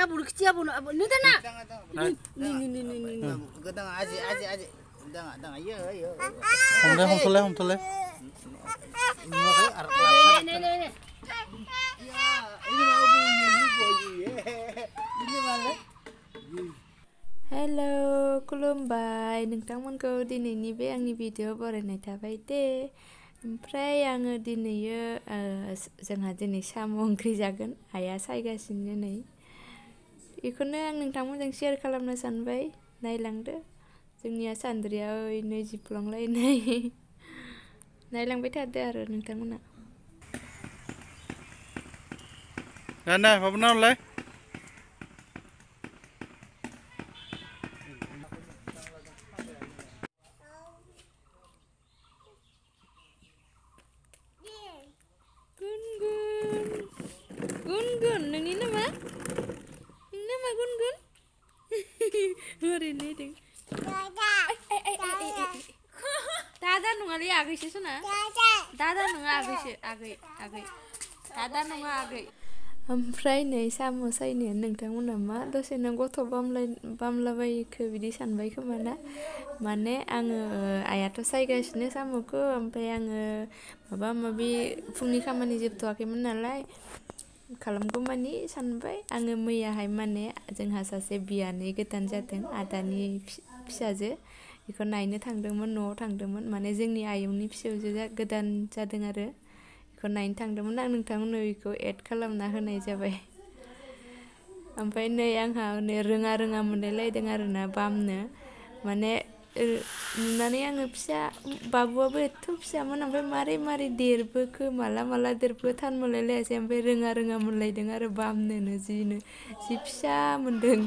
buruknya pun nida na. Nih. Gedang aja. Dang ayo. Hom tole. Nih. Ini mau bunyi. Ini malah. Hello, खुलुमबाय नोंथांमोनखौ दिनैनि बे आंनि video बरायनाय थाबाय दे। ओमफ्राय आङो दिनैयो जोंहा दिनै साम' ओंख्रि जागोन। आइया सायगासिनो नै। बेखौनो आं नोंथांमोनजों शेयार खालामनो सानबाय। नायलांदो। जोंनिया सान्द्रिया ओरैनो जिफ्लंलायनाय। नायलांबाय थादो आरो नोंथांमोना। ना माबानालाय Gun, nang ini mah? Ini mah gun. Hari ini ding. Dada nungali agak sih sana. Dada nunga agak. Dada nunga agak. Oमफ्राय नै साम' सायनाया नोंथांमोना मा दसेनो गथ' बामलाबायखो बिदि सानबाय खोमा ना माने आङो आइयाथ' सायगासिनो साम'खौ ओमफ्राय आङो माबा माबि फुंनि खामानि जोबथ'वाखैमोन नालाय खालामगौमानि सानबाय आङो मैयाहाय माने जोंहा सासे बियानै गोदान जादों आदानि फिसाजो बेखौ नायनो थांदोंमोन न'आव थांदोंमोन माने जोंनि आयंनि फिसौजो गोदान जादों आरो बेखौ नायनो थांदोंमोन आं नोंथांमोननो बेखौ एड खालामना होनाय जाबाय ओमफ्राय नै आंहा नै रोङा मोनलायलायदों आरोना बामनो माने नुनानै आङो फिसा बाबुआबो एथ' फिसामोन ओमफ्राय मारै देरबोखो माला देरबो थान मोनलायलायासै ओमफ्राय रोङा मोनलायदों आरो बामनोनो जि फिसा मोनदों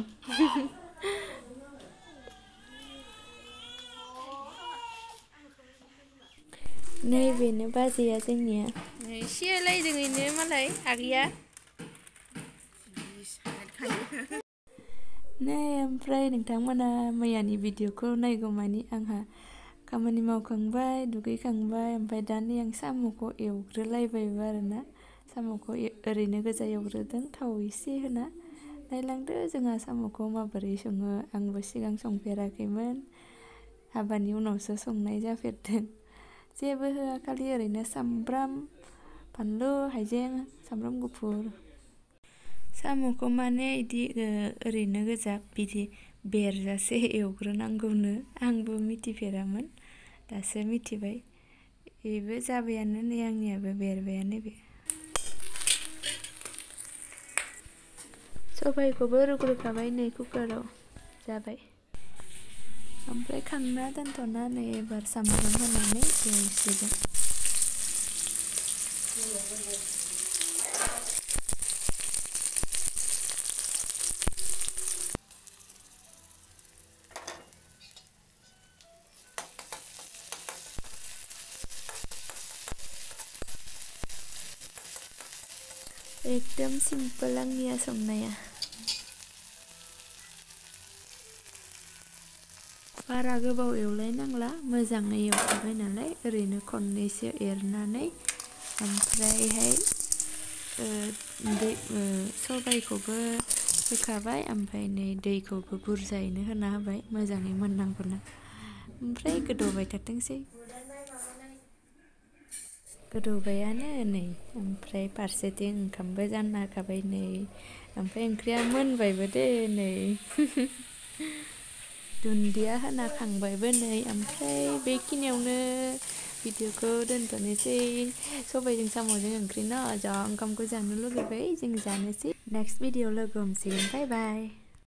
नैबेनो बाजैया जोंनिया सियालायदोंनो मालाय आगैया नै ओमफ्राय नोंथांमोना मैयानि भिडिअखौ नायगौमानि आंहा खामानि मावखांबाय दुगैखांबाय ओमफ्राय दा नै आं साम'खौ एवग्रोलायबायबो आरोना साम'खौ ओरैनो गोजा एवग्रोदों थाव एसे होना नायलांदो जोंहा साम'खौ माबोरै सङो आंबो सिगां संफेराखैमोन हाबानि उनावसो संनाय जाफेरदों जेबो होआ खालि ओरैनो सामब्राम बानलु हाइजें सामब्राम गुफुर साम'खौ माने इदि ओरैनो गोजा बिदि बेरजासे एवग्रोनांगौनो आंबो मिथिफेरामोन दासो मिथिबाय बेबो जाबायानो नै आंनियाबो बेरबायानो बे सबायखौबो रुग्रोखाबाय नै कुकाराव जाबाय ओमफ्राय खांना दोनथ'ना नै एबार सामब्राम होनानै एवसिगोन एकदम सिम्पोल आंनिया संनाया बारा गोबाव एवलायनांला मोजाङै एवखाबाय नालाय ओरैनो खननैसो एरनानै ओमफ्रायहाय सबायखौबो होखाबाय ओमफ्राय नै दैखौबो बुरजायैनो होना होबाय मोजाङै मोननांगौना ओमफ्राय गोदौबाय थाथोंसै गोदौबायानो नै ओमफ्राय फारसेथिं ओंखामबो जानना होखाबाय नै ओमफ्राय ओंख्रिया मोनबायबो दे नै दुन्दिया होना खांबायबो नै ओमफ्राय बेखिनियावनो भिडिअखौ दोनथ'नोसै सबायजों साम'जों ओंख्रि न' जा ओंखामखौ जानो लुगैबाय जों जानोसै नेक्स्ट भिडिअ लोगो हमसिगोन बाय